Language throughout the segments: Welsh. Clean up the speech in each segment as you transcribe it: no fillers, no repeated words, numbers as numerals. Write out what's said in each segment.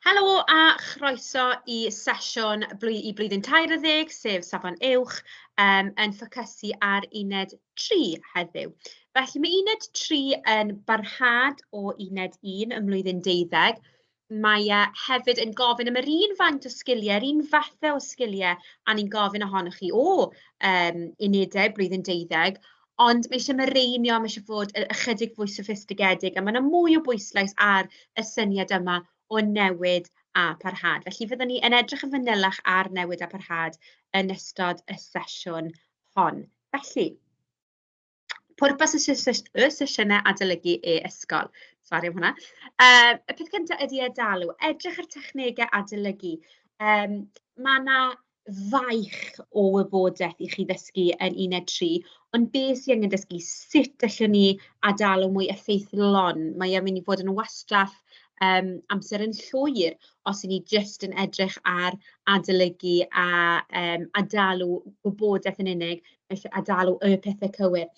Helo a chroeso i sesiwn i blwyddyn 13, sef Safon Uwch, yn ffocysu ar uned 3 heddiw. Felly, ma' uned 3 yn barhad o uned 1 ym mlwyddyn 12. Mae e hefyd yn gofyn am yr un faint o sgiliau, yr un fathau o sgiliau a ni'n gofyn ohonoch chi o unedau blwyddyn 12, ond mae isie mireinio, ma' isie fod ychydig fwy soffistigedig, a ma' 'na mwy o bwyslais ar y syniad yma o newid a parhad. Felly fyddwn ni yn edrych yn fanylach ar newid a parhad yn ystod y sesiwn hon. Felly, pwrpas y y sesiynau adolygu e-ysgol. Sori am hwnna. Y peth cyntaf ydy adalw. Edrych ar technegau adolygu. Ma' 'na faich o wybodaeth i chi ddysgu yn uned 3, ond be sy angen dysgu, sut allwn ni adalw mwy effeithlon? Mae e'n mynd i fod yn wastraff amser yn llwyr os 'y ni jyst yn edrych ar adolygu a adalw gwybodaeth yn unig, felly adalw y pethe cywir.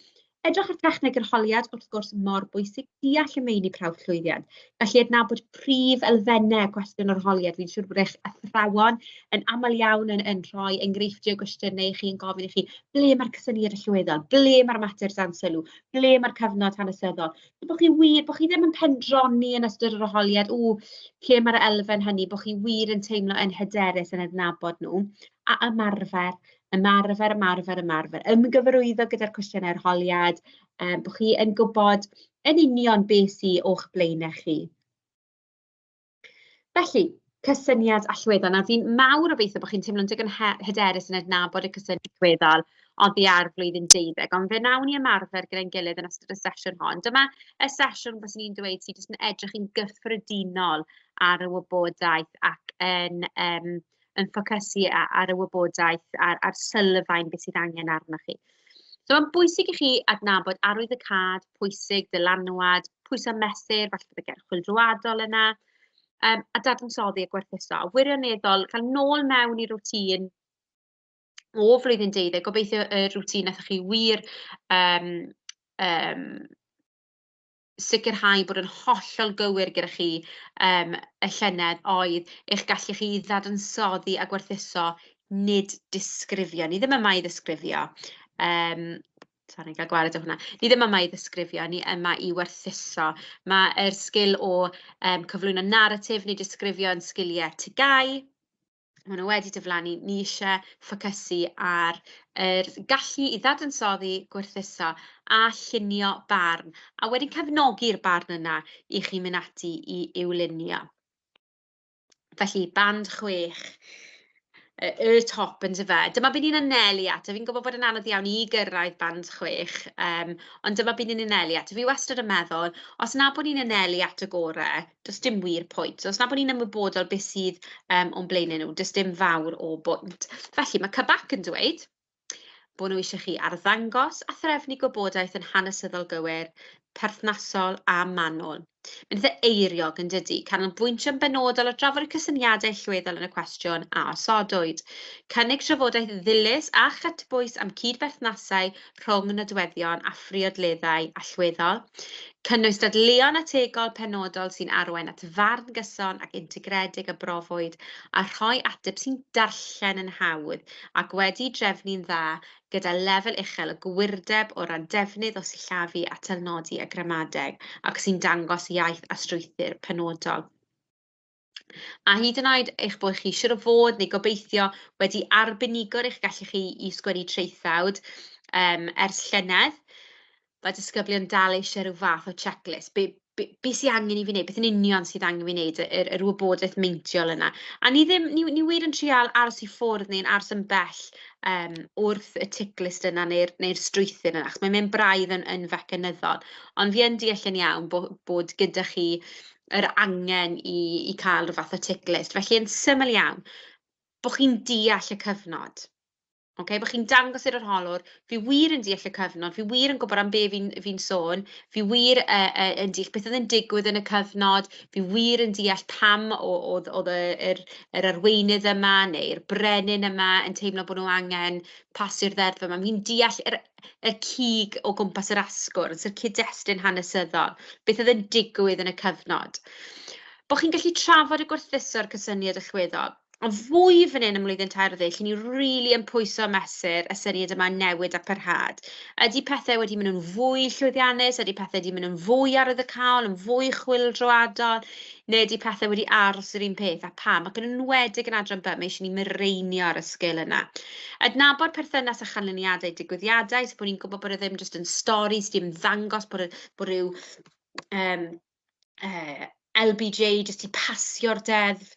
Edrych ar techneg yr holiad, wrth gwrs, mor bwysig. Deall y meini prawf llwyddiant. Felly adnabod prif elfennau cwestiwn yr holiad. Fi'n siŵr bod eich athrawon yn aml iawn yn rhoi enghreifftiau o gwestiynau i chi, yn gofyn i chi ble mae'r cysyniad allweddol, ble mae'r mater dan sylw, ble mae'r cyfnod hanesyddol. So bod chi wir, bod chi ddim yn pendroni yn ystod yr arholiad, "Ww, lle mae'r elfen hynny?" Bod chi wir yn teimlo yn hyderus yn adnabod nhw. A ymarfer, ymarfer, ymarfer, ymarfer. Ymgyfarwyddo gyda'r cwestiynau arholiad, bod chi yn gwybod yn union beth sy o'ch blaenau chi. Felly, cysyniad allweddol. Nawr, fi'n mawr obeithio bod chi'n teimlo'n digon hyderus yn adnabod y cysyniad allweddol oddi ar flwyddyn 12, ond fe wnawn ni ymarfer gyda'n gilydd yn ystod y sesiwn hon. Dyma y sesiwn faswn i'n dweud sydd jyst yn edrych yn gyffredinol ar y wybodaeth ac yn, yym, yn ffocysu ar y wybodaeth a'r a'r sylfaen beth sydd angen arnoch chi. So mae'n bwysig i chi adnabod arwyddocâd pwysig, dylanwad, pwysau mesur, falle bod y gerdd chwyldroadol yna, a dadansoddi a gwerthuso. A wirioneddol, cael nôl mewn i routine o flwyddyn 12, gobeithio y routine wnaethoch chi wir sicrhau bod yn hollol gywir gyda chi y llynedd oedd eich gallu chi i ddadansoddi a gwerthuso, nid disgrifio. Ni ddim yma i ddisgrifio. Sori, gael gwared o hwnna. Ni ddim yma i ddisgrifio, ni yma i werthuso. Mae'r sgil o cyflwyno naratif neu disgrifio yn sgiliau TGAU. Maen nhw wedi diflannu. Ni isie ffocysu ar yr gallu i ddadansoddi, gwerthuso a llunio barn, a wedyn cefnogi'r barn yna i chi mynd ati i'w lunio. Felly, band 6, y top yndyfe. Dyma be ni'n anelu at, a fi'n gwybod bod e'n anodd iawn i gyrraedd band 6, ond dyma be ni'n anelu at. A fi wastad yn meddwl, os na bod ni'n anelu at y gorau, does dim wir pwynt. Os na bod ni'n ymwybodol beth sydd o'n blaenau nhw, does dim fawr o bwynt. Felly, mae CBAC yn dweud bod nhw eisiau chi arddangos a threfnu gwybodaeth yn hanesyddol gywir, perthnasol a manwl. Mae'n eitha eiriog, yn dydy? Canolbwyntio'n benodol ar drafod y cysyniadau allweddol yn y cwestiwn a osodwyd. Cynnig trafodaeth ddilys a chytbwys am cydberthnasau rhwng nodweddion a phriodleddau allweddol. Cynnwys dadleuon ategol penodol sy'n arwain at farn gyson ac integredig a brofwyd, a rhoi ateb sy'n darllen yn hawdd ac wedi'i drefnu'n dda gyda lefel uchel o gywirdeb o ran defnydd o sillafu, atalnodi a gramadeg, ac sy'n dangos iaith a strwythur penodol. A hyd yn oed eich bod chi siŵr o fod neu gobeithio wedi arbenigo eich gallu chi i sgwennu traethawd ers llynedd, mae disgyblion dal eisiau rhyw fath o checklist. Be sy angen i fi wneud? Beth yn union sydd angen i fi wneud? Yr wybodaeth meintiol yna. A ni ddim, ni wir yn trial aros i ffwrdd neu'n aros yn bell wrth y tick list yna neu'r strwythur yna, achos mae'n mynd braidd yn fecanyddol. Ond fi yn deall yn iawn bod gyda chi yr angen i cael rhyw fath o tick list. Felly, yn syml iawn, bod chi'n deall y cyfnod. Ocê, bod chi'n dangos i'r arholwr, "Fi wir yn deall y cyfnod, fi wir yn gwybod am be fi'n sôn, fi wir yn deall beth oedd yn digwydd yn y cyfnod, fi wir yn deall pam oedd yr arweinydd yma neu'r brenin yma yn teimlo bod nhw angen pasio'r ddeddf yma. Fi'n deall y cig o gwmpas yr asgwrn, so'r cyd-destun hanesyddol, beth oedd yn digwydd yn y cyfnod." Bod chi'n gallu trafod a gwerthuso'r cysyniad allweddol. Ond fwy fan hyn ym mlwyddyn 13, lle ni rili yn pwyso a mesur y syniad yma, newid a parhad. Ydy pethe wedi mynd yn fwy llwyddiannus? Ydy pethe wedi mynd yn fwy arwyddocaol, yn fwy chwyldroadol? Neu ydy pethe wedi aros yr un peth, a pam? Ac yn enwedig yn adran B, mae isie ni mireinio ar y sgil yna. Adnabod perthynas a chanlyniadau digwyddiadau, so bod ni'n gwybod bod e ddim jyst yn stori sy 'di ymddangos, bod ryw LBJ jyst 'di pasio'r deddf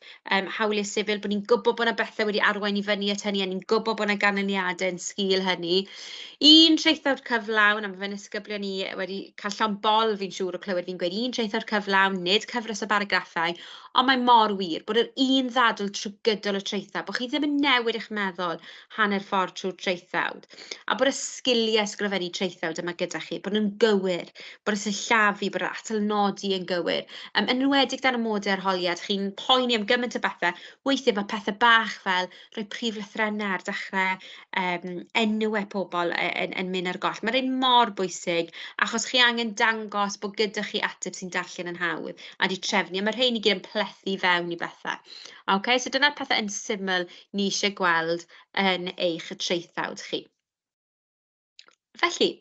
hawliau sifil, bod ni'n gwybod bod 'na bethe wedi arwain i fyny at hynny, a ni'n gwybod bod 'na ganlyniadau yn sgil hynny. Un traethawd cyflawn, a ma' fy nisgyblion i wedi cael llond bol, fi'n siŵr, o clywed fi'n gweud un traethawd cyflawn, nid cyfres o baragraffau, ond mae mor wir bod yr un ddadl trwy gydol y traethawd, bod chi ddim yn newid eich meddwl hanner ffordd trwy'r traethawd, a bod y sgiliau ysgrifennu traethawd yma gyda chi, bod nhw'n gywir, bod y sillafu, bod yr atalnodi yn gywir. Yn enwedig dan amodau arholiad, chi'n poeni am gymaint o bethe. Weithiau mae pethe bach fel rhoi prif lythrennau ar dechrau enwau pobl yn mynd ar goll. Mae rhein mor bwysig, achos chi angen dangos bod gyda chi ateb sy'n darllen yn hawdd a 'di trefnu, a ma' rhein i gyd yn plethu fewn i bethe. Ocê, so dyna'r pethe yn syml ni isie gweld yn eich traethawd chi. Felly,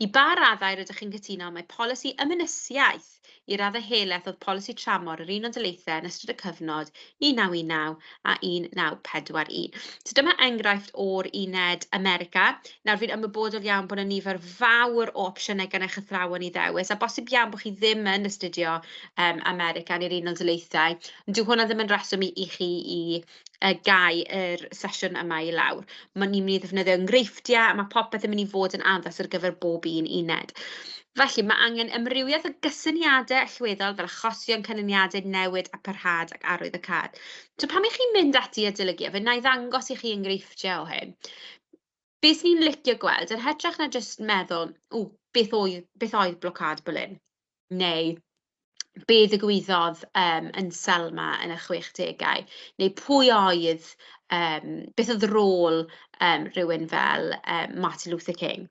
i ba raddau rydych chi'n cytuno mai polisi ymynysiaeth i raddau helaeth oedd polisi tramor yr Unol Daleithiau yn ystod y cyfnod 1919 a 1941? So dyma enghraifft o'r uned America. Nawr, fi'n ymwybodol iawn bod 'na nifer fawr o opsiynau gan eich athrawon i ddewis, a bosib iawn bod chi ddim yn astudio America neu'r Unol Daleithiau. Ond dyw hwnna ddim yn reswm i chi i gau yr sesiwn yma i lawr. Ni'n mynd i ddefnyddio enghreifftiau, a ma' popeth yn mynd i fod yn addas ar gyfer bob un uned. Felly, ma' angen amrywiaeth o gysyniadau allweddol fel achosion, canlyniadau, newid a parhad ac arwyddocâd. So pan 'y chi'n mynd ati i adolygu, a fe wna i ddangos i chi enghreifftiau o hyn, be 'swn i'n licio gweld, yn hytrach na jyst meddwl, "W, beth oedd blocâd Berlin?" neu "Be ddigwyddodd yn Selma yn y chwechdegau?" Neu "Pwy oedd, beth oedd rôl rywun fel Martin Luther King?"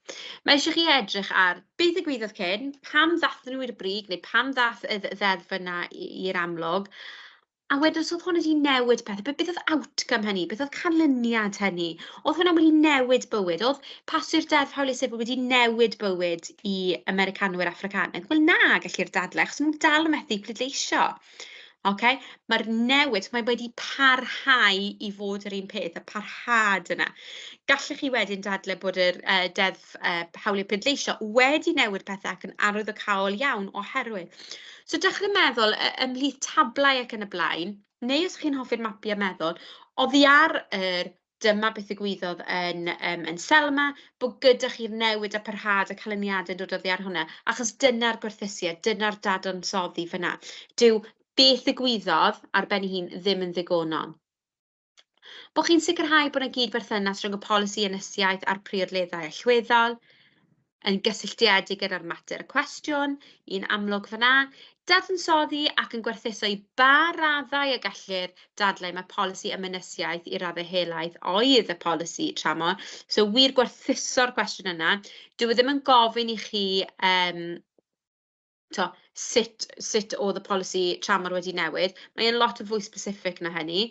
Mae isie chi edrych ar beth ddigwyddodd cyn, pam ddaethon nhw i'r brig, neu pam ddaeth y ddeddf yna i'r amlwg, a wedyn os oedd hwn wedi newid pethe, beth oedd outcome hynny? Beth oedd canlyniad hynny? Oedd hwnna wedi newid bywyd? Oedd pasio'r Deddf Hawliau Sifil wedi newid bywyd i Americanwyr Affricanaidd? Wel na, gellir dadlau, achos maen nhw'n dal methu pleidleisio. Ocê? Mae'r newid, mae wedi parhau i fod yr un peth, y parhad yna. Gallech chi wedyn dadlau bod yr Deddf Hawliau Pleidleisio wedi newid pethe ac yn arwyddocaol iawn oherwydd. So dechrau meddwl ymhlith tablau ac yn y blaen, neu os chi'n hoffi'r mapiau meddwl, oddi ar yr dyma beth ddigwyddodd yn Selma, bod gyda chi'r newid a parhad a canlyniadau'n dod oddi ar hwnna, achos dyna'r gwerthusiad, dyna'r dadansoddi fan'na. Dyw beth ddigwyddodd ar ben ei hun ddim yn ddigonol. Bod chi'n sicrhau bod 'na gyd-berthynas rhwng y polisi ynysiaeth a'r priodleddau allweddol, yn gysylltiedig gyda'r mater y cwestiwn, un amlwg fan'na. Dadansoddi ac yn gwerthuso i ba raddau y gellir dadlau mai polisi ymynysiaeth i raddau helaeth oedd y polisi tramor. So wir gwerthuso'r cwestiwn yna. Dyw e ddim yn gofyn i chi tibod, sut oedd y polisi tramor wedi newid. Mae e'n lot yn fwy specific na hynny.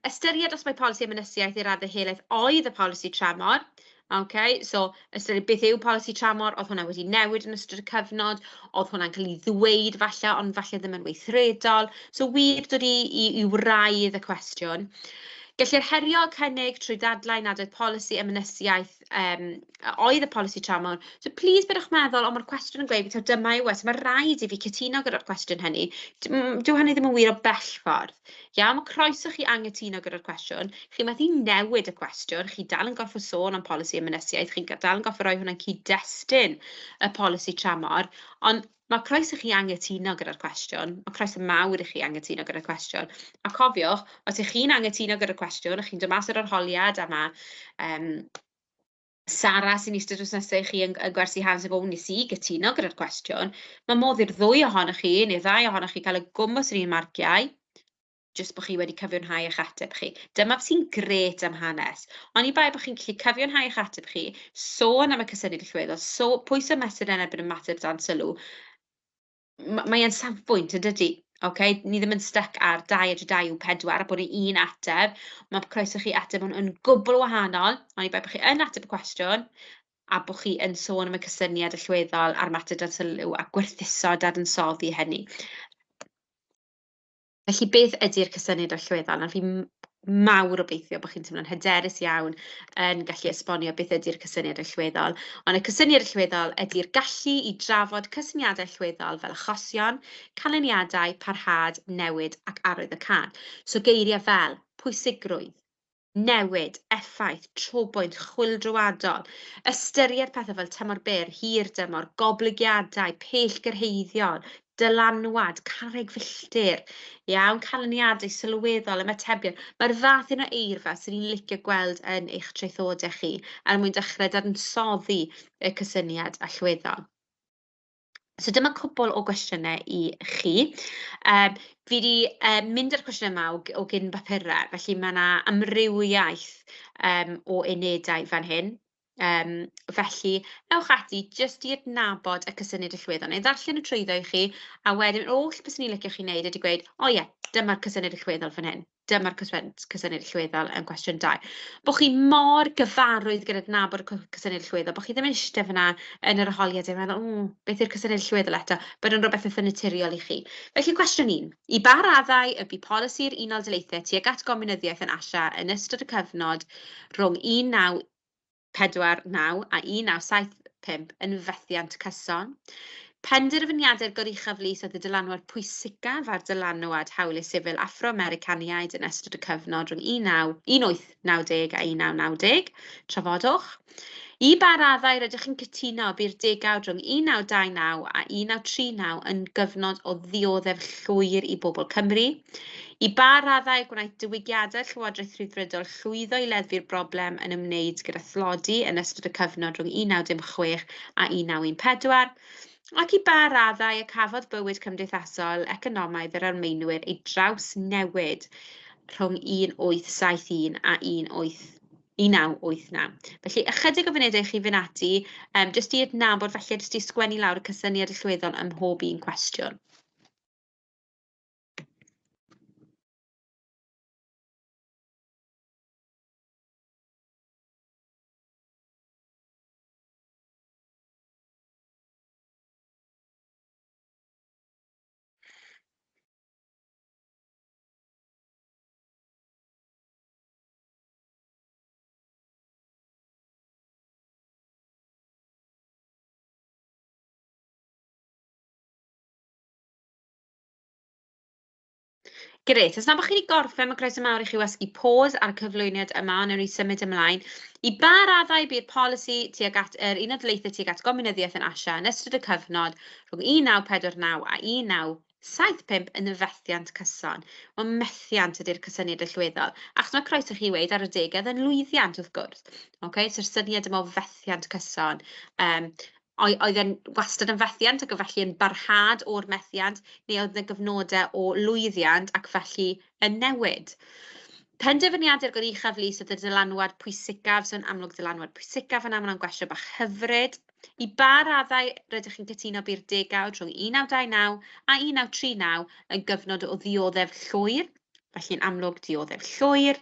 Ystyried os mai polisi ymynysiaeth i raddau helaeth oedd y polisi tramor. Ocê, so ystyried beth yw polisi tramor, oedd hwnna wedi newid yn ystod y cyfnod, oedd hwnna'n cael ei ddweud falle, ond falle ddim yn weithredol. So wir dod i wraidd y cwestiwn. Gellir herio cynnig trwy dadlau nad oedd polisi ymynysiaeth oedd y polisi tramor. So plis peidiwch meddwl, "O, mae'r cwestiwn yn gweud taw dyma yw e, so ma' raid i fi cytuno gyda'r cwestiwn hynny." Dyw hynny ddim yn wir o bell ffordd. Iawn, ma' croeso chi anghytuno gyda'r cwestiwn. Chi methu newid y cwestiwn, chi dal yn gorfod sôn am polisi ymynysiaeth, chi'n dal yn gorfod rhoi hwnna'n cyd-destun y polisi tramor, ond ma' croeso chi anghytuno gyda'r cwestiwn, ma' croeso mawr i chi anghytuno gyda'r cwestiwn. A cofiwch, os 'y chi'n anghytuno gyda'r cwestiwn a chi'n dod mas o'r arholiad a ma' Sara sy'n eistedd drws nesa i chi yn gwersi hanes yn gofyn, "Wnes i gytuno gyda'r cwestiwn", ma' modd i'r ddwy ohonoch chi neu'r ddau ohonoch chi gael y gwmws yr un marciau, jyst bod chi wedi cyfiawnhau eich ateb chi. Dyma sy'n grêt am hanes. Oni bai bod chi'n gallu cyfiawnhau eich ateb chi, sôn am y cysyniad allweddol, so pwyso mesur yn erbyn ymateb dan sylw, mae e'n safbwynt, yn dydy? Ocê, ni ddim yn styc ar dau a dau yw pedwar a bod 'na un ateb. Ma' croeso i chi ateb hwn yn gwbl wahanol, oni bai bod chi yn ateb y cwestiwn a bod chi yn sôn am y cysyniad allweddol a'r mater dan sylw a gwerthuso dadansoddi hynny. Felly, beth ydy'r cysyniad allweddol? Nawr fi'n mawr obeithio bod chi'n teimlo'n hyderus iawn yn gallu esbonio beth ydy'r cysyniad allweddol. Ond y cysyniad allweddol ydy'r gallu i drafod cysyniadau allweddol fel achosion, canlyniadau, parhad, newid ac arwyddocâd. So geiriau fel pwysigrwydd, newid, effaith, trobwynt, chwyldroadol, ystyried pethe fel tymor byr, hir dymor, goblygiadau, pellgyrhaeddiol, dylanwad, carreg filltir, iawn, canlyniadau sylweddol, ymatebion. Mae'r fath yna o eirfa sy'n ni'n licio gweld yn eich traethodau chi er mwyn dechrau dadansoddi y cysyniad allweddol. So dyma cwpl o gwestiynau i chi. Fi 'di mynd â'r cwestiynau 'ma o gyn bapurau, felly ma' 'na amrywiaeth o unedau fan hyn. Felly, ewch ati jyst i adnabod y cysyniad allweddol. Wna i ddarllen nhw trwyddo i chi, a wedyn yr oll beth 'swn i'n licio chi wneud ydy gweud, "O ie, dyma'r cysyniad allweddol fan hyn. Dyma'r cysyniad allweddol yn cwestiwn dau." Bod chi mor gyfarwydd gyda adnabod y cysyniad allweddol, bod chi ddim yn eistedd fan'na yn yr arholiad yn meddwl, "W, beth yw'r cysyniad allweddol eto?" Bod o'n rywbeth eitha naturiol i chi. Felly, cwestiwn un. I ba raddau y bu polisi'r Unol Daleithiau tuag at gomiwnyddiaeth yn Asia yn ystod y cyfnod rhwng 1949 a 1975 yn fethiant cyson? Penderfyniadau'r Goruchaf Lys oedd y dylanwad pwysicaf ar dylanwad hawliau sifil Affro-Americaniaid yn ystod y cyfnod rhwng 1890 a 1990. Trafodwch. I ba raddau rydych chi'n cytuno bu'r degawd rhwng 1929 a 1939 yn gyfnod o ddioddef llwyr i bobl Cymru? I ba raddau y gwnaeth diwygiadau'r Llywodraeth Rhyddfrydol llwyddo i leddfu'r broblem yn ymwneud gyda thlodi yn ystod y cyfnod rhwng 1916 a 1914? Ac i ba raddau y cafodd bywyd cymdeithasol, economaidd yr Almaenwyr ei drawsnewid rhwng 1871 a 1989? Felly, ychydig o funudau i chi fynd ati, jyst i adnabod, falle jyst i sgwennu lawr y cysyniad allweddol ym mhob un cwestiwn. Grêt, os na bod chi wedi gorffen, mae croeso mawr i chi wasgu pause ar y cyflwyniad yma, wnawn ni symud ymlaen. I ba raddau bu'r polisi tuag at yr Unol Daleithiau tuag at gomiwnyddiaeth yn Asia yn ystod y cyfnod rhwng 1949 a 1975 yn fethiant cyson? Wel, methiant ydy'r cysyniad allweddol, achos mae croeso i chi weud ar adegau oedd yn lwyddiant, wrth gwrs. Ocê, so'r syniad yma o fethiant cyson, oedd e'n wastad yn fethiant ac felly yn barhad o'r methiant, neu oedd 'na gyfnodau o lwyddiant ac felly yn newid? Penderfyniadau'r Goruchaf Lys oedd y dylanwad pwysicaf, so yn amlwg dylanwad pwysicaf yna, ma' hwnna'n gwestiwn bach hyfryd. I ba raddau rydych chi'n cytuno bu'r degawd rhwng 1929 a 1939 yn gyfnod o ddioddef llwyr? Felly'n amlwg dioddef llwyr.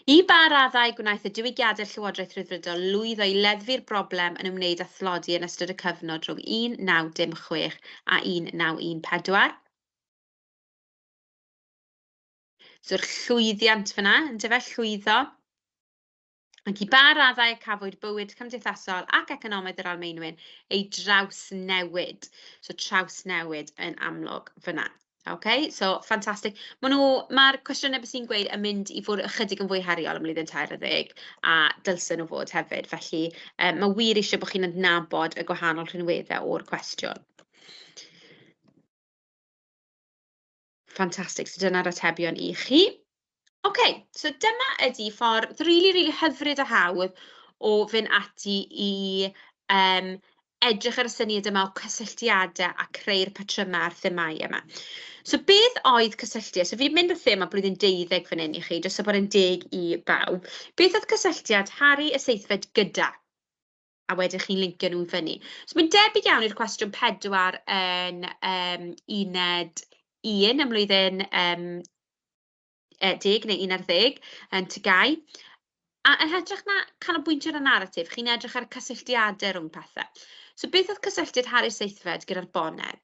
I ba raddau gwnaeth y diwygiadau'r Llywodraeth Rhyddfrydol lwyddo i leddfu'r broblem yn ymwneud â thlodi yn ystod y cyfnod rhwng 1916 a 1914? So'r llwyddiant fan'na, yndyfe, llwyddo. Ac i ba raddau y cafwyd bywyd cymdeithasol ac economaidd yr Almaenwyr ei drawsnewid? So trawsnewid yn amlwg fan'na. Ok, so ffantastig. Maen nhw... Ma'r cwestiynau byswn i'n gweud yn mynd i fod ychydig yn fwy heriol ym mlwyddyn 13, a dylsen nhw fod hefyd. Felly ma' wir isie bod chi'n adnabod y gwahanol rhinweddau o'r cwestiwn. Ffantastig, so dyna'r atebion i chi. Ok, so dyma ydy ffordd rili, rili hyfryd a hawdd o fynd ati i edrych ar y syniad yma o cysylltiadau a creu'r patrymau a'r themâu yma. So beth oedd cysylltiad? So fi'n mynd â thema blwyddyn deuddeg fan hyn i chi, jyst so bod e'n deg i bawb. Beth oedd cysylltiad Harri y Seithfed gyda? A wedyn chi'n lincio nhw i fyny. So mae'n debyg iawn i'r cwestiwn 4 yn uned 1 ym mlwyddyn 10 neu 11 yn TGAU. A yn hytrach na canolbwyntio ar y naratif, chi'n edrych ar y cysylltiadau rhwng pethe. So beth oedd cysylltiad Harri'r Seithfed gyda'r bonedd?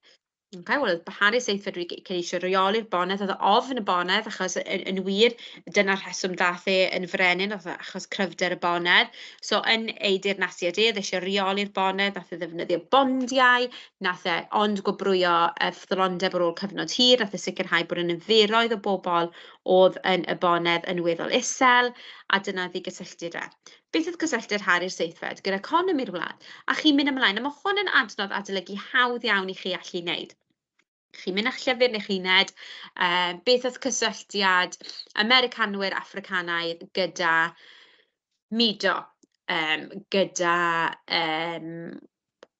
Ocê, wel oedd Harri'r Seithfed wedi ceisio reoli'r bonedd, oedd e ofn y bonedd, achos yn wir, dyna'r rheswm daeth e yn frenin, oedd e achos cryfder y bonedd. So yn ei deyrnasiad e, oedd e isie reoli'r bonedd, wnaeth e ddefnyddio bondiau, wnaeth e ond gwobrwyo ffyddlondeb ar ôl cyfnod hir, wnaeth e sicrhau bod y niferoedd o bobl oedd yn y bonedd yn weddol isel, a dyna oedd ei gysylltiad e. Beth oedd cysylltiad Harri'r Seithfed gyda economi'r wlad? A chi'n mynd ymlaen, a ma' hwn yn adnodd adolygu hawdd iawn i chi allu wneud. Chi'n mynd â'ch llyfr neu'ch uned, beth oedd cysylltiad Americanwyr Affricanaidd gyda mudo, gyda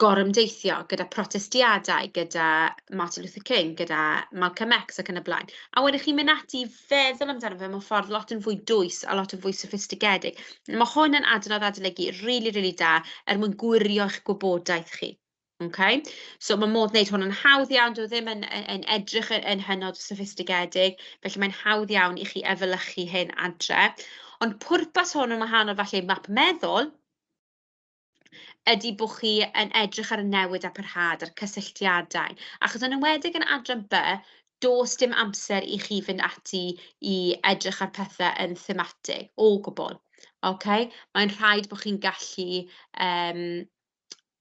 gorymdeithio, gyda protestiadau, gyda Martin Luther King, gyda Malcolm X ac yn y blaen. A wedyn chi'n mynd ati i feddwl amdano fe mewn ffordd lot yn fwy dwys a lot yn fwy soffistigedig. Mae hwn yn adnodd adolygu rili, rili da er mwyn gwirio eich gwybodaeth chi. Okay? So mae modd wneud hwn yn hawdd iawn, dyw e ddim yn edrych yn hynod soffistigedig, felly mae'n hawdd iawn i chi efelychu hyn adre. Ond pwrpas hwn yn wahanol falle i map meddwl ydy bod chi yn edrych ar y newid a parhad a'r cysylltiadau. Achos yn enwedig yn adran B, does dim amser i chi fynd ati i edrych ar pethau yn thematig o gwbl. Ocê? Mae'n rhaid bod chi'n gallu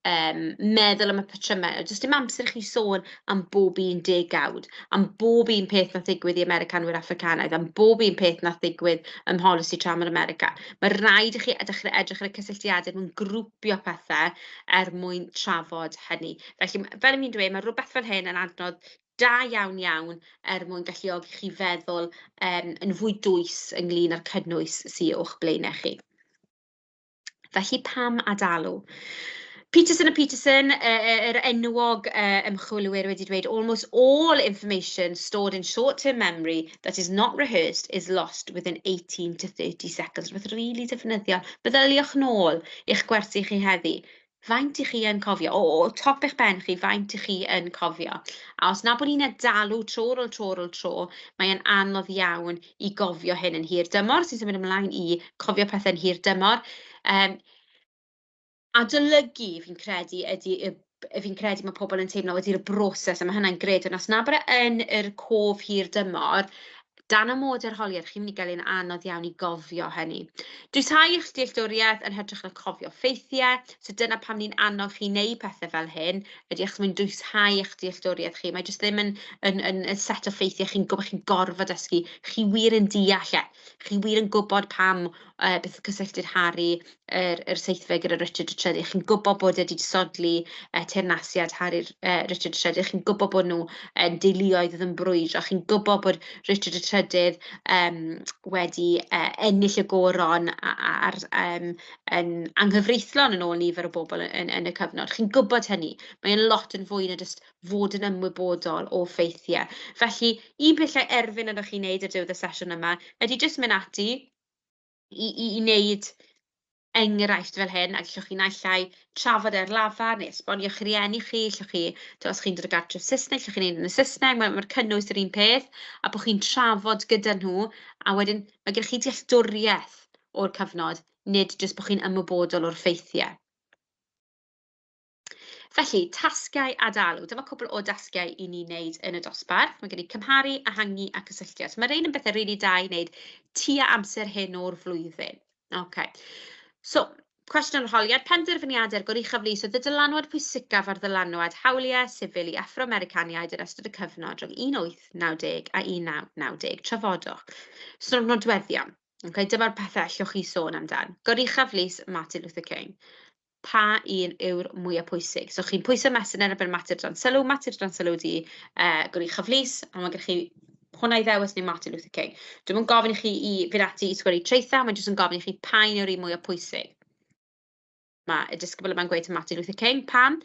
meddwl am y patrymau. Does dim amser i chi sôn am bob un degawd, am bob un peth wnaeth ddigwydd i Americanwyr Affricanaidd, am bob un peth wnaeth ddigwydd ym mholisi tramor America. Mae rhaid i chi dechrau edrych ar y cysylltiadau mewn grwpio pethau er mwyn trafod hynny. Felly, fel o'n i'n dweud, mae rhywbeth fel hyn yn adnodd da iawn iawn er mwyn galluogi chi feddwl yn fwy dwys ynglyn â'r cynnwys sydd o'ch blaenau chi. Felly pam adalw? Peterson a Peterson, yr enwog ymchwilwyr wedi dweud, "Almost all information stored in short-term memory that is not rehearsed is lost within 18 to 30 seconds." Rhywbeth rili defnyddiol. Meddyliwch nôl i'ch gwersi chi heddi. Faint 'y chi yn cofio? O top eich pen chi, faint 'y chi yn cofio? A os na bod ni'n adalw tro ar ôl tro ar ôl tro, mae'n anodd iawn i gofio hyn yn hir dymor. Sy'n symud ymlaen i cofio pethau'n hir dymor. Adolygu, fi'n credu, ydy y fi'n credu mae pobl yn teimlo wedi'r broses, a mae hynna'n grêt, ond os na bod e yn yr cof hir dymor, dan amodau'r arholiad, chi'n mynd i gael un anodd iawn i gofio hynny. Dwysau eich dealltwriaeth yn hytrach na cofio ffeithiau, so dyna pam ni'n annog chi wneud pethau fel hyn, ydy achos mae'n dwysau eich dealltwriaeth chi. Mae jyst ddim yn set o ffeithiau chi'n gwybod chi'n gorfod dysgu, chi wir yn deall e, chi wir yn gwybod pam beth cysylltiad Harri yr Seithfed gyda Richard y Trydydd, chi'n gwybod bod e 'di disodli teyrnasiad Harri'r Richard y Trydydd, chi'n gwybod bod nhw yn deuluoedd oedd yn brwydro, chi'n gwybod bod Richard y Trydydd wedi ennill y goron ar yn anghyfreithlon yn ôl nifer o bobl yn y cyfnod. Chi'n gwybod hynny. Mae'n lot yn fwy na jyst fod yn ymwybodol o ffeithiau. Felly, un peth allai erfyn arnoch chi wneud ar diwedd y sesiwn yma ydy jyst mynd ati i wneud enghraifft fel hyn, a gallwch chi naill ai trafod e ar lafar neu esbonio i'ch rhieni chi. Allwch chi, tibod, os chi'n dod o gartref Saesneg, allwch chi wneud yn y Saesneg, mae'r cynnwys yr un peth, a bod chi'n trafod gyda nhw, a wedyn mae gennych chi dealltwriaeth o'r cyfnod, nid jyst bod chi'n ymwybodol o'r ffeithiau. Felly, tasgau adalw. Dyma cwpl o dasgau i ni wneud yn y dosbarth. Mae gen i cymharu, ehangu a cysylltiad. So mae rhain yn bethau rili da i wneud tua amser hyn o'r flwyddyn. OK. So, cwestiwn arholiad. Penderfyniadau'r Goruchaf Lys oedd y dylanwad pwysicaf ar ddylanwad hawliau sifil i Affro-Americaniaid yn ystod y cyfnod rhwng 1890 a 1990. Trafodwch. So, nodweddion. Okay, dyma'r pethau allwch chi sôn amdan. Goruchaf Lys Martin Luther King. Pa un yw'r mwyaf pwysig? So chi'n pwyso mesur yn erbyn mater dan sylw. Mater dan sylw ydi Goruchaf Lys, a mae gennych chi hwnna i ddewis neu Martin Luther King. Dwi'm yn gofyn i chi i fynd ati i sgwennu traethau, mae'n jyst yn gofyn i chi pa un yw'r un mwyaf pwysig. Mae y disgybl yma'n gweud Martin Luther King. Pam?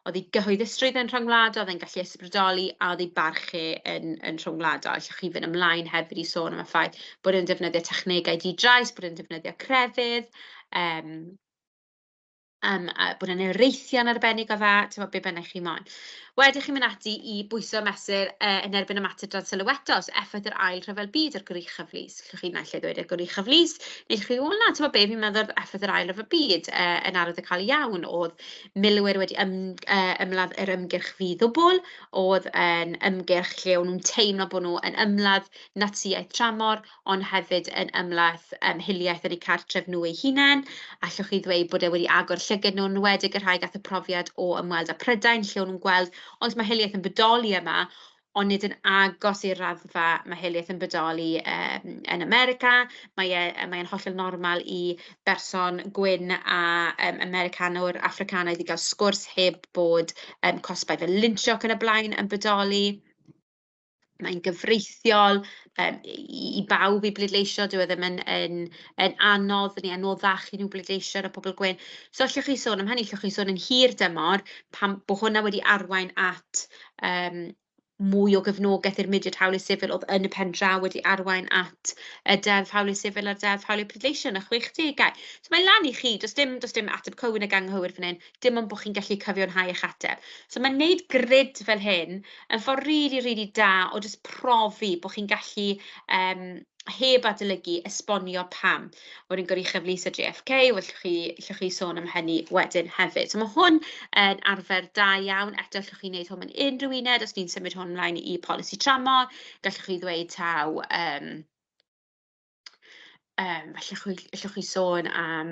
Oedd ei gyhoeddusrwydd yn rhyngwladol, oedd e'n gallu ysbrydoli a oedd ei barchu yn rhyngwladol. Allwch chi fynd ymlaen hefyd i sôn am y ffaith bod e'n defnyddio technegau di-drais, bod e'n defnyddio crefydd. A bod e'n areithio'n arbennig o dda, timod, be bynnag chi moyn. Wedyn chi'n mynd ati i bwyso a mesur yn erbyn ymateb dan sylw eto, so effaith yr Ail Rhyfel Byd ar Goruchaf Lys. Allwch chi naill ai ddweud y Goruchaf Lys, neu allwch chi ddweud, "Wel na, timod be, fi'n meddwl oedd effaith yr Ail Ryfel Byd yn arwyddocaol iawn. Oedd milwyr wedi ymladd yr ymgyrch ddi-ddwbl, oedd yn ymgyrch lle o'n nhw'n teimlo bod nhw yn ymladd Natsïaeth tramor, ond hefyd yn ymladd hiliaeth yn eu cartref nhw eu hunain. Allwch chi ddweud bod e wedi agor llygad nhw, yn enwedig y rhai gath y profiad o ymweld â Prydain, lle o'n nhw'n gweld, "Oes, ma' hiliaeth yn bodoli yma, ond nid yn agos i'r raddfa ma' hiliaeth yn bodoli yn America. Mae e mae e'n hollol normal i berson gwyn a Americanwr Affricanaidd i gael sgwrs heb bod cosbau fel linsio ac yn y blaen yn bodoli. Mae'n gyfreithiol i bawb i bleidleisio, dyw e ddim yn anodd neu anoddach i nhw bleidleisio na pobl gwyn." So allwch chi sôn am hynny, allwch chi sôn yn hir dymor pam bod hwnna wedi arwain at mwy o gefnogaeth i'r mudiad hawliau sifil oedd yn y pen draw wedi arwain at y Deddf Hawliau Sifil a'r Deddf Hawliau Pleidleisio yn y chwechdegau. So mae lan i chi, does dim ateb cywir nag anghywir fan hyn, dim ond bod chi'n gallu cyfiawnhau eich ateb. So ma' wneud grid fel hyn yn ffordd rili, rili da o jyst profi bod chi'n gallu, heb adolygu, esbonio pam. Wedyn Goruchaf Lys a JFK, wel allwch chi sôn am hynny wedyn hefyd. So ma' hwn yn arfer da iawn. Eto, allwch chi wneud hwn mewn unrhyw uned. Os ni'n symud hwn ymlaen i polisi tramor, gallwch chi ddweud taw allwch chi sôn am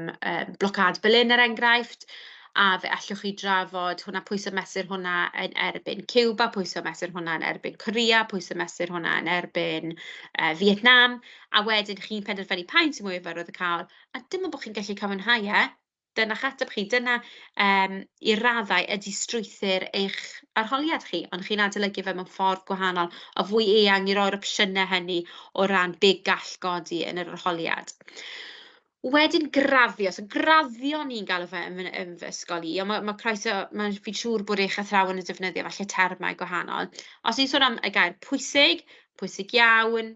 blocâd Berlin, er enghraifft, a fe allwch chi drafod hwnna, pwyso mesur hwnna yn erbyn Cuba, pwyso mesur hwnna yn erbyn Korea, pwyso mesur hwnna yn erbyn Vietnam, a wedyn chi'n penderfynu pa un sy'n mwy arwyddocaol, a dim ond bod chi'n gallu cyfiawnhau e, dyna'ch ateb chi. Dyna, i raddau, ydy strwythur eich arholiad chi, ond chi'n adolygu fe mewn ffordd gwahanol a fwy eang i roi'r opsiynau hynny o ran be gall godi yn yr arholiad. Wedyn graddio. So graddio ni'n galw fe yn fy ysgol i, ond ma' croeso, fi'n siŵr bod eich athrawon yn defnyddio falle termau gwahanol. Os ni'n sôn am y gair pwysig, pwysig iawn,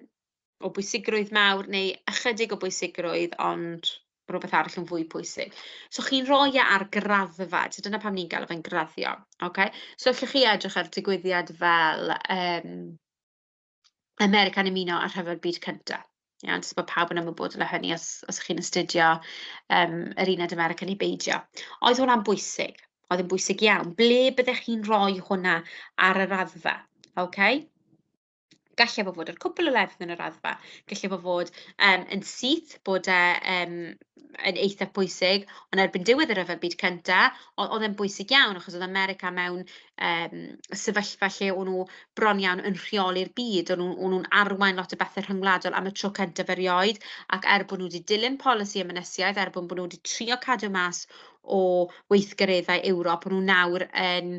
o bwysigrwydd mawr, neu ychydig o bwysigrwydd, ond rhywbeth arall yn fwy pwysig. So chi'n rhoi e ar graddfa, so dyna pam ni'n galw fe'n graddio. Okay? So allwch chi edrych ar digwyddiad fel America'n ymuno â'r Rhyfel Byd Cyntaf. Iawn, jyst bod pawb yn ymwybodol o hynny os chi'n astudio yr uned America neu beidio. Oedd hwnna'n bwysig? Oedd yn bwysig iawn. Ble byddech chi'n rhoi hwnna ar y raddfa? Okay? Gallai fo fod ar cwpl o lefydd yn y raddfa. Gallai fo fod yn syth, bod e yn eitha pwysig, ond erbyn diwedd y Rhyfel Byd Cynta, oedd e'n bwysig iawn, achos oedd America mewn sefyllfa lle o'n nhw bron iawn yn rheoli'r byd. O'n nhw'n arwain lot o bethau rhyngwladol am y tro cyntaf erioed, ac er bod nhw wedi dilyn polisi ymynysiaeth, er bod nhw wedi trio cadw mas o weithgareddau Ewrop, o'n nhw nawr yn,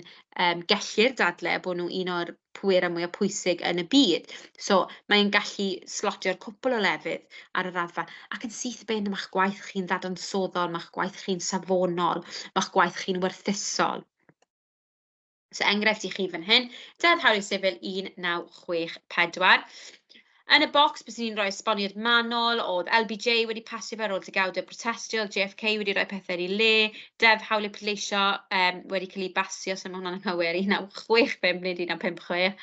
gellir dadlau bod nhw un o'r pwerau mwyaf pwysig yn y byd. So mae'n gallu slotio'r cwpl o lefydd ar y raddfa, ac yn syth bin, ma'ch gwaith chi'n ddadansoddol, ma'ch gwaith chi'n safonol, ma'ch gwaith chi'n werthusol. So enghraifft i chi fan hyn, Deddf Hawliau Sifil 1964. Yn y bocs, byswn i'n rhoi esboniad manwl, oedd LBJ wedi pasio fe ar ôl degawdau protestio, JFK wedi rhoi pethau yn ei le, Deddf Hawliau Pleidleisio wedi cael ei basio, so mae hwnna'n anghywir, 1965 nid 1956,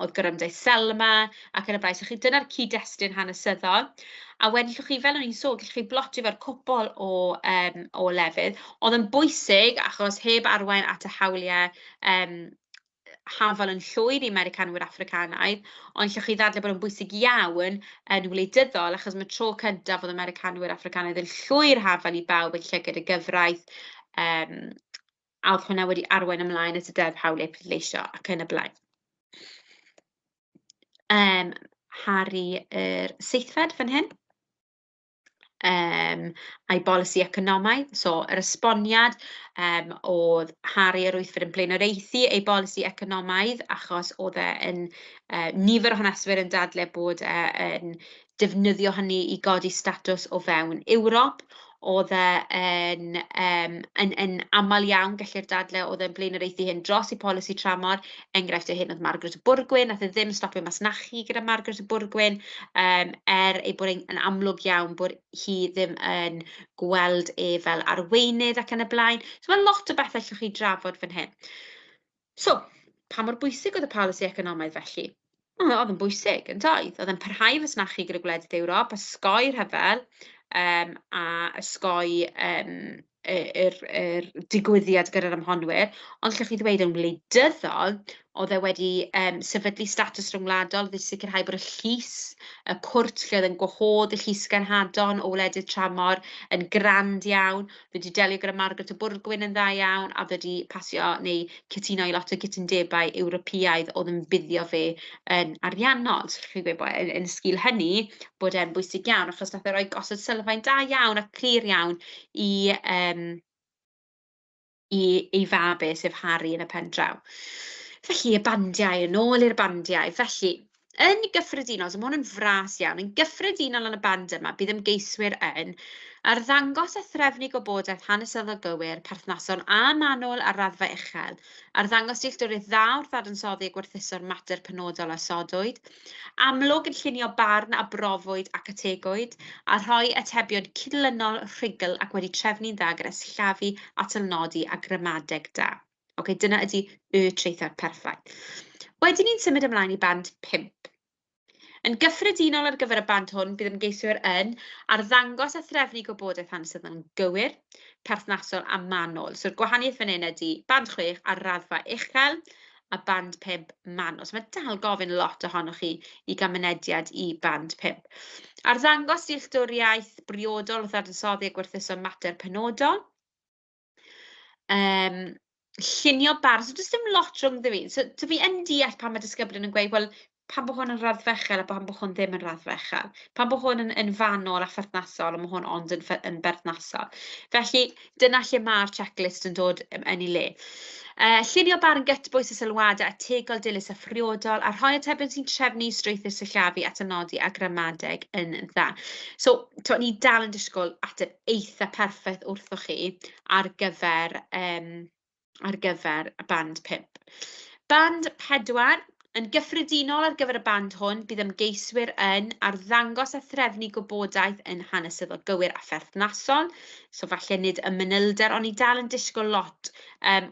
oedd gorymdaith Selma, ac yn y blaen. So chi, dyna'r cyd-destun hanesyddol. A wedyn allwch chi, fel o'n i'n sôn, gallwch chi blotio fe ar cwpl o lefydd. Oedd yn bwysig achos heb arwain at y hawliau hafal yn llwyr i Americanwyr Affricanaidd, ond allwch chi ddadlau bod o'n bwysig iawn yn wleidyddol, achos mae tro cyntaf oedd Americanwyr Affricanaidd yn llwyr hafal i bawb yn llygad y gyfraith, a oedd hwnna wedi arwain ymlaen at y Deddf Hawliau Pleidleisio ac yn y blaen. Harry yr Seithfed fan hyn a'i bolisi economaidd. So yr esboniad oedd Harry yr Wythfed yn blaenoriaethu ei bolisi economaidd, achos oedd e yn nifer o haneswyr yn dadlau bod e yn defnyddio hynny i godi statws o fewn Ewrop. Oedd e yn yym yn yn aml iawn, gellir dadlau, oedd e'n blaenoriaethu hyn dros eu polisi tramor. Enghraifft o hyn oedd Margaret o Bwrgwyn, wnaeth e ddim stopio masnachu gyda Margaret o Bwrgwyn, er ei bod hi'n yn amlwg iawn bod hi ddim yn gweld e fel arweinydd ac yn y blaen. So ma' lot o bethe allwch chi drafod fan hyn. So, pa mor bwysig oedd y polisi economaidd felly? Wel, oedd yn bwysig, yn doedd? Oedd e'n parhau i fasnachu gyda gwledydd Ewrop, osgoi rhyfel, a osgoi yr digwyddiad gyda'r ymhonwyr. Ond allwch chi ddweud yn wleidyddol, oedd e wedi sefydlu statws rhyngwladol, oedd e 'di sicrhau bod y llys, y cwrt lle oedd e'n gwahodd y llys genhadon o wledydd tramor yn grand iawn. Oedd e 'di delio gyda Margaret o Bwrgwyn yn dda iawn, a oedd e 'di pasio neu cytuno i lot o gytundebau Ewropeaidd oedd yn buddio fe yn ariannol. So allwch chi gweud bod yn sgil hynny, bod e'n bwysig iawn, achos wnaeth e roi gosod sylfaen da iawn a clir iawn i ei fab e, sef Harry, yn y pen draw. Felly, y bandiau, yn ôl i'r bandiau. Felly, yn gyffredinol, so ma' hwn yn fras iawn, yn gyffredinol yn y band yma, bydd ymgeiswyr yn arddangos a threfnu gwybodaeth hanesyddol gywir, perthnasol a manwl ar raddfa uchel, arddangos dealltwriaeth dda wrth ddadansoddi a gwerthuso'r mater penodol a osodwyd, amlwg yn llunio barn a brofwyd ac ategwyd, a rhoi atebion cydlynol, rhugl ac wedi trefnu'n dda gyda sillafu, atalnodi a gramadeg da. Ocê, dyna ydy y traethawd perffaith. Wedyn ni'n symud ymlaen i band 5. Yn gyffredinol ar gyfer y band hwn, bydd ymgeiswyr yn arddangos a threfnu gwybodaeth hanesyddol yn gywir, perthnasol a manwl. So'r gwahaniaeth fan hyn ydy band 6 ar raddfa uchel a band 5 manwl. So mae dal gofyn lot ohonoch chi i gael mynediad i band 5. Arddangos dealltwriaeth briodol wrth ddadansoddi a gwerthuso mater penodol. Llunio barn, so does dim lot rhyngddo fi. So fi yn deall pan mae disgyblion yn gweud, "Wel, pam bod hwn yn raddfa uchel a pam bod hwn ddim yn raddfa uchel? Pam bod hwn yn fanwl a pherthnasol, a ma' hwn ond yn berthnasol?" Felly, dyna lle ma'r checklist yn dod yn ei le. Llunio barn gytbwys a sylwadau ategol, dilys a phriodol, a rhoi atebion sy'n trefnu strwythur sillafu, atalnodi a gramadeg yn dda. So, timod, ni dal yn disgwyl ateb eitha perffaith wrthoch chi ar gyfer y band 5. Band 4, yn gyffredinol ar gyfer y band hwn, bydd ymgeiswyr yn arddangos a threfnu gwybodaeth yn hanesyddol gywir a pherthnasol. So falle nid y manylder, ond ni dal yn disgwyl lot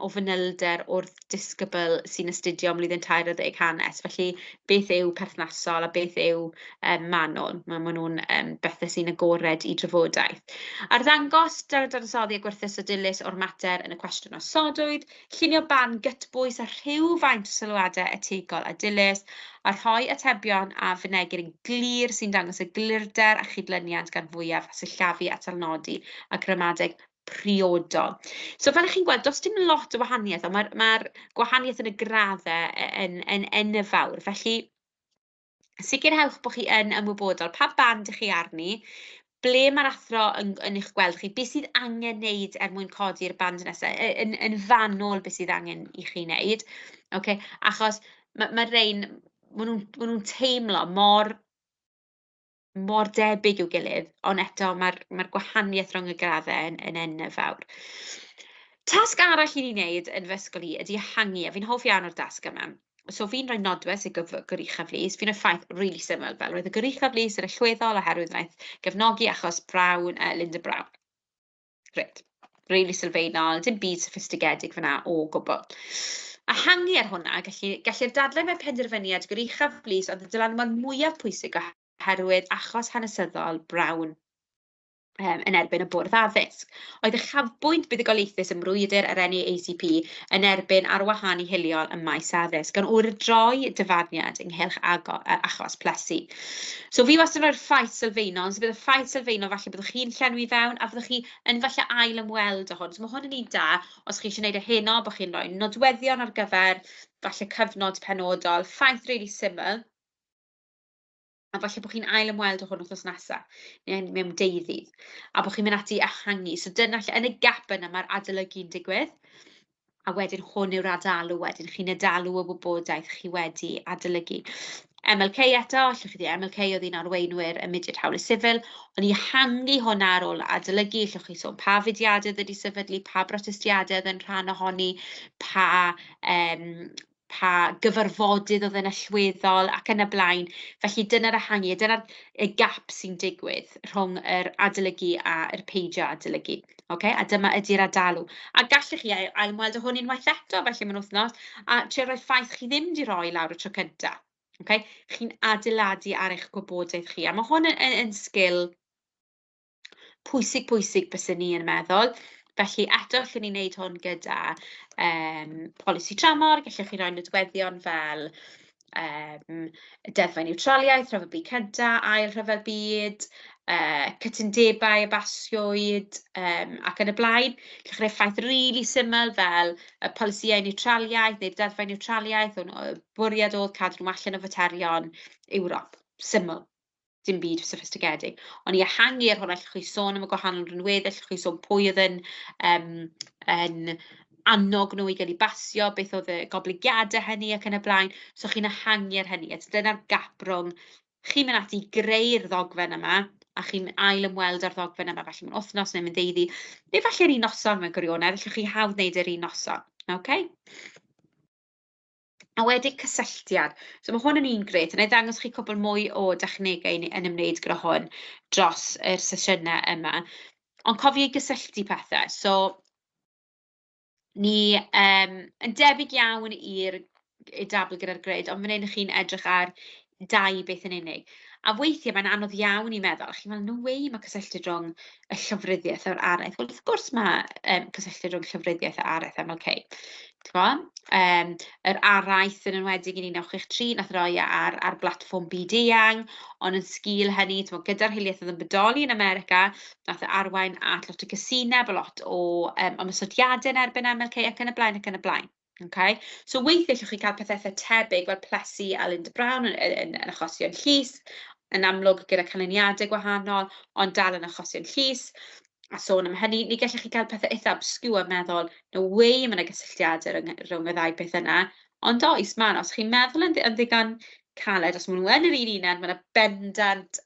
o fanylder wrth disgybl sy'n astudio ym mlwyddyn 13 hanes. Felly, beth yw perthnasol a beth yw manwl? Ma' nhw'n bethau sy'n agored i drafodaeth. Arddangos dadansoddi a gwerthuso dilys o'r mater yn y cwestiwn osodwyd, llunio barn gytbwys a rhywfaint o sylwadau ategol a dilys, a rhoi atebion a fynegir yn glir sy'n dangos eglurder a chydlyniant gan fwyaf, a sillafu, atalnodi a gramadeg priodol. So fel 'y chi'n gweld, does dim lot o wahaniaeth, ond ma'r gwahaniaeth yn y graddau yn enfawr. Felly, sicrhewch bod chi yn ymwybodol pa band 'y chi arni, ble ma'r athro yn eich gweld chi, beth sydd angen wneud er mwyn codi'r band nesa, yn fanwl beth sydd angen i chi wneud. Ocê, achos ma' rein, maen nhw'n teimlo mor mor debyg i'w gilydd, ond eto ma'r gwahaniaeth rhwng y graddau yn enfawr. Tasg arall i ni wneud yn fy ysgol i ydy ehangu, a fi'n hoff iawn o'r dasg yma. So fi'n rhoi nodwedd sef Goruchaf Lys. Fi'n rhoi ffaith rili syml fel roedd y Goruchaf Lys yn allweddol oherwydd wnaeth gefnogi achos Brown, Linda Brown. Grêt, rili sylfaenol, dim byd soffistigedig fan'na o gwbl. Ehangu ar hwnna, gellir dadlau mai penderfyniad Goruchaf Lys oedd y dylanwad mwyaf pwysig oherwydd achos hanesyddol Brown yn erbyn y Bwrdd Addysg. Oedd uchafbwynt buddugoliaethus ym mrwydr yr NAACP yn erbyn arwahanu hiliol ym maes addysg, gan wyrdroi dyfarniad ynghylch achos Plessy. So fi wastad yn rhoi'r ffaith sylfaenol, so bydd y ffaith sylfaenol falle byddwch chi'n llenwi fewn, a fyddwch chi yn falle ail ymweld â hwn. So ma' hwn yn un da os chi isie wneud e heno, bod chi'n rhoi nodweddion ar gyfer falle cyfnod penodol, ffaith rili syml, a falle bod chi'n ail ymweld â hwn wythnos nesa, neu mewn deuddydd, a bod chi'n mynd ati i ehangu. So dyna lle, yn y gap yna, mae'r adolygu'n digwydd, a wedyn hwn yw'r adalw wedyn, chi'n adalw y wybodaeth chi wedi adolygu. MLK eto, allwch chi ddweud MLK oedd un o arweinwyr y mudiad hawliau sifil, ond i ehangu hwnna ar ôl adolygu, allwch chi sôn pa fudiadau oedd wedi sefydlu, pa brotestiadau oedd yn rhan ohoni, pa yym pa gyfarfodydd oedd yn allweddol, ac yn y blaen. Felly dyna'r ehangu, a dyna'r y gap sy'n digwydd rhwng yr adolygu a'r peidio adolygu. Ocê, a dyma ydy'r adalw. A gallech chi ail ymweld â hwn unwaith eto falle mewn wythnos, a trio rhoi ffaith chi ddim 'di roi lawr y tro cynta. Ocê, chi'n adeiladu ar eich gwybodaeth chi, a ma' hwn yn yn sgil pwysig, pwysig byswn i yn meddwl. Felly eto, allwn ni wneud hwn gyda polisi tramor, gallwch chi roi nodweddion fel deddfau niwtraliaeth, Rhyfel Byd Cynta, Ail Rhyfel Byd, cytundebau a basiwyd, ac yn y blaen. Gallwch chi roi ffaith rili syml fel y polisïau niwtraliaeth neu'r deddfau niwtraliaeth, o'n y bwriad oedd cadw nhw allan o faterion Ewrop. Syml, dim byd soffistigedig. Ond i ehangu ar hwnna, allwch chi sôn am y gwahanol rinweddau, allwch chi sôn pwy oedd yn annog nhw i gael eu basio, beth oedd y goblygiadau hynny ac yn y blaen. So chi'n ehangu ar hynny, a dyna'r gap rhwng chi'n mynd ati i greu'r ddogfen yma, a chi'n ail ymweld â'r ddogfen yma falle mewn wythnos neu mewn ddeuddydd, neu falle'r un noson mewn gwirionedd, allwch chi hawdd wneud yr un noson. OK? A wedyn cysylltiad. So ma' hwn yn un grêt, a wna i ddangos chi cwpl mwy o dechnegau yn ymwneud gyda hwn dros yr sesiynau yma. Ond cofio i gysylltu pethe. So ni yn debyg iawn i'r dabl gyda'r grid, ond fan hyn chi'n edrych ar dau beth yn unig. A weithiau mae'n anodd iawn i meddwl, chi'n meddwl, "No way ma' cysylltiad rhwng y llofruddiaeth a'r araith." Wel, wrth gwrs ma' cysylltiad rhwng llofruddiaeth a araith MLK. Timod? Yr araith yn enwedig yn 1963, wnaeth roi e ar blatfform byd-eang, ond yn sgil hynny, timod, gyda'r hiliaeth oedd yn bodoli yn America, wnaeth e arwain at lot o gysineb, a lot o ymosodiadau yn erbyn MLK ac yn y blaen ac yn y blaen. Okay? So weithiau allwch chi cael pethau eitha tebyg fel Plessy a Linda Brown yn achosion llys, yn amlwg gyda canlyniadau gwahanol, ond dal yn achosion llys. A sôn am hynny, ni gallech chi gael pethau eitha obscure a meddwl, "No way ma' 'na gysylltiadau rhwng y ddau peth yna." Ond oes, ma' 'na. Os chi'n meddwl yn ddigon caled, os maen nhw yn yr un uned, ma' 'na bendant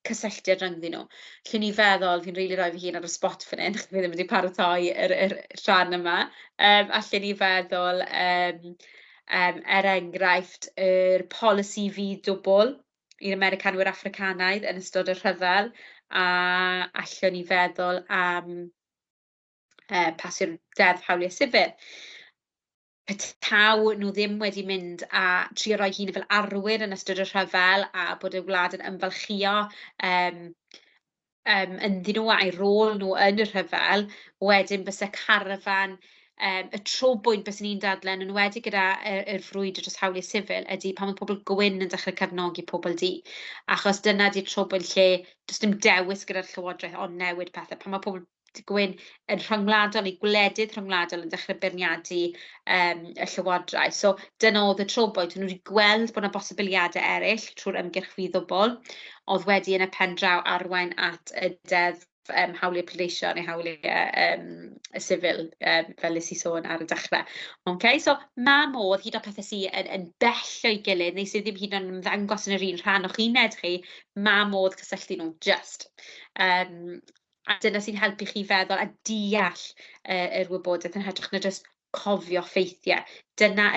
cysylltiad rhyngddyn nhw. Allwn ni feddwl, fi'n rili rhoi fy hun ar y spot fan hyn, achos fi ddim wedi paratoi yr rhan yma. Allwn ni feddwl, er enghraifft, yr polisi fudd-dwbl i'r Americanwyr Affricanaidd yn ystod y rhyfel, a allwn ni feddwl am pasio'r Deddf Hawliau Sifil. Petaw nhw ddim wedi mynd a trio rhoi hun fel arwyr yn ystod y rhyfel, a bod y wlad yn ymfalchio ynddyn nhw a'u rôl nhw yn y rhyfel, wedyn byse carfan y trobwynt byswn i'n dadlau, yn enwedig gyda yr frwydr dros hawliau sifil, ydy pan oedd pobl gwyn yn dechrau cefnogi pobl du. Achos dyna 'di'r trobwynt lle does dim dewis gyda'r llywodraeth ond newid pethe. Pan mae pobl gwyn yn rhyngwladol, neu gwledydd rhyngwladol yn dechrau beirniadu y llywodraeth. So dyna oedd y trobwynt. O'n nhw wedi gweld bod 'na bosibiliadau eraill trwy'r ymgyrch fudd-ddwbl, oedd wedi yn y pen draw arwain at y Deddf Hawliau Pleidleisio neu Hawliau y Sifil, fel wnes i sôn ar y dechrau. OK, so ma' modd, hyd yn oed pethe sy yn bell o'i gilydd, neu sydd ddim hyd yn oed yn ymddangos yn yr un rhan o'ch uned chi, ma' modd cysylltu nhw jyst. A dyna sy'n helpu chi feddwl a deall yr wybodaeth yn hytrach na jyst cofio ffeithiau. Dyna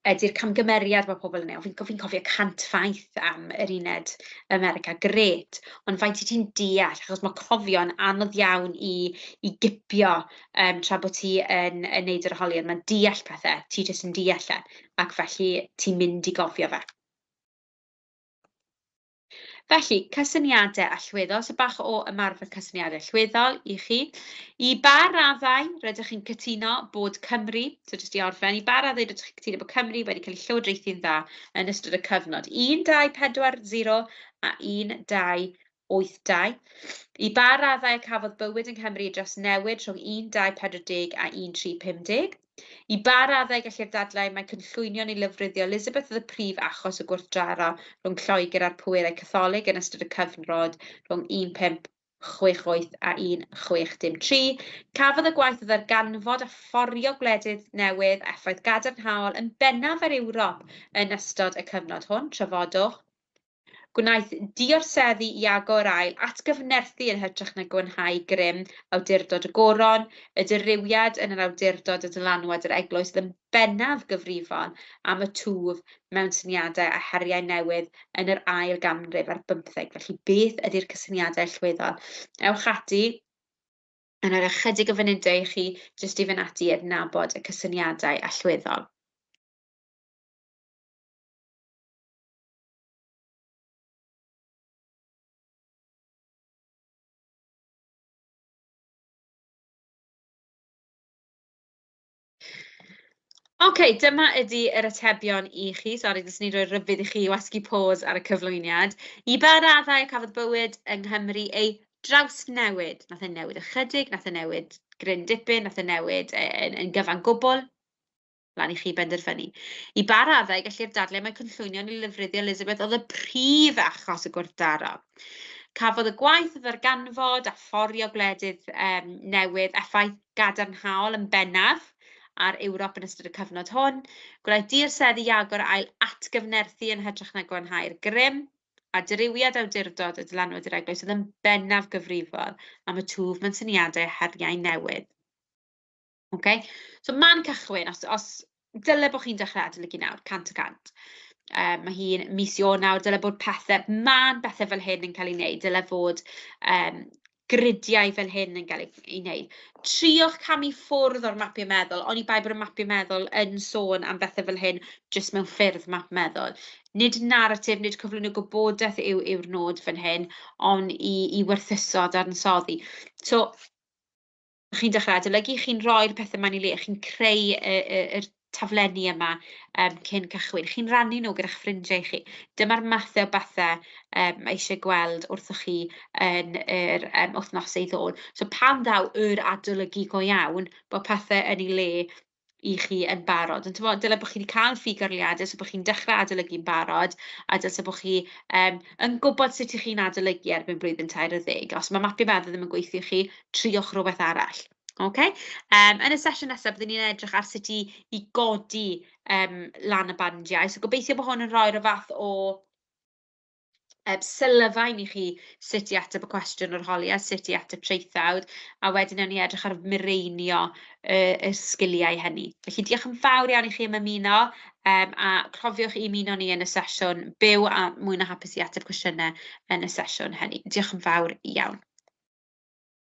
ydy'r camgymeriad mae pobl yn ei. Fi'n cofio 100 ffaith am yr uned America, grêt, ond faint wyt ti'n deall? Achos ma' cofio'n anodd iawn i gipio tra bod ti yn wneud yr arholiad. Mae'n deall pethe, ti jyst yn deall e, ac felly ti'n mynd i gofio fe. Felly, cysyniadau allweddol. So bach o ymarfer cysyniadau allweddol i chi. I ba raddau rydych chi'n cytuno bod Cymru, so jyst i orffen, i ba raddau rydych chi'n cytuno bod Cymru wedi cael ei llywodraethu'n dda yn ystod y cyfnod 1, 2, 4, 0 a 1, 2, 8, 2? I ba raddau y cafodd bywyd yng Nghymru dros newid rhwng 1, 2, 40 a 1, 3, 50? I ba raddau gellir dadlau mai cynllwynio neu lofruddio Elizabeth oedd y prif achos o gwrthdaro rhwng Lloegr a'r pwerau Catholig yn ystod y cyfnod rhwng 1562? 6 8 a 1603. Cafodd y gwaith o ddarganfod a fforio gwledydd newydd effaith gadarnhaol yn bennaf ar Ewrop yn ystod y cyfnod hwn. Trafodwch. Gwnaeth diorseddu Iago yr Ail atgyfnerthu yn hytrach na gwanhau grym awdurdod y goron, y dirywiad yn yr awdurdod a dylanwad yr eglwys oedd yn bennaf gyfrifol am y twf mewn syniadau a heriau newydd yn yr ail ganrif ar bymtheg. Felly, beth ydy'r cysyniadau allweddol? Ewch ati yn yr ychydig o funudau i chi jyst i fynd ati i adnabod y cysyniadau allweddol. OK, dyma ydy yr atebion i chi. Sori, dylswn i roi rybudd i chi i wasgu pause ar y cyflwyniad. I ba raddau cafodd bywyd yng Nghymru ei drawsnewid? Wnaeth e newid ychydig, wnaeth e newid gryn dipyn, wnaeth e newid yn gyfan gwbl? Lan i chi benderfynu. I ba raddau gellir dadlau mai cynllwynio neu lofruddio Elizabeth oedd y prif achos y gwrthdaro? Cafodd y gwaith o ddarganfod a fforio gwledydd newydd effaith gadarnhaol yn bennaf ar Ewrop yn ystod y cyfnod hwn. Gwnaeth diorseddu Iago'r Ail atgyfnerthu yn hytrach na gwanhau'r grym, a dirywiad awdurdod y dylanwad yr eglwys oedd yn bennaf gyfrifol am y twf mewn syniadau a heriau newydd. OK, so man cychwyn, os dyle bod chi'n dechrau adolygu nawr, 100%. Mae hi'n mis Ionawr, dyle bod pethe, mân bethe fel hyn yn cael ei wneud, dyle fod gridiau fel hyn yn cael ei wneud. Triwch camu ffwrdd o'r mapio meddwl, oni bai bod y mapio meddwl yn sôn am bethau fel hyn, jyst mewn ffyrdd map meddwl. Nid naratif, nid cyflwyno gwybodaeth yw'r nod fan hyn, ond i werthuso a dadansoddi. So, chi'n dechrau adolygu, chi'n rhoi'r pethe 'ma yn eu le, chi'n creu yr taflenni yma cyn cychwyn. Chi'n rannu nhw gyda'ch ffrindiau chi. Dyma'r mathau o bethe mae eisiau gweld wrthoch chi yn yr wythnosau i ddod. So pan ddaw yr adolygu go iawn, bod pethe yn ei le i chi yn barod. Ond timod, dyle bod chi wedi cael ffug arholiadau, so bod chi'n dechrau adolygu'n barod, a dylse bod chi yn gwybod sut 'y chi'n adolygu erbyn blwyddyn 13. Os mae mapio meddwl ddim yn gweithio i chi, triwch rywbeth arall. OK? Yn y sesiwn nesaf, byddwn ni'n edrych ar sut i godi lan y bandiau. So gobeithio bod hwn yn rhoi rhyw fath o sylfaen i chi sut i ateb y cwestiwn yr holiad, sut i ateb traethawd, a wedyn wnawn ni edrych ar mireinio y sgiliau hynny. Felly diolch yn fawr iawn i chi am ymuno, a cofiwch i ymuno ni yn y sesiwn byw, a mwy na hapus i ateb cwestiynau yn y sesiwn hynny. Diolch yn fawr iawn.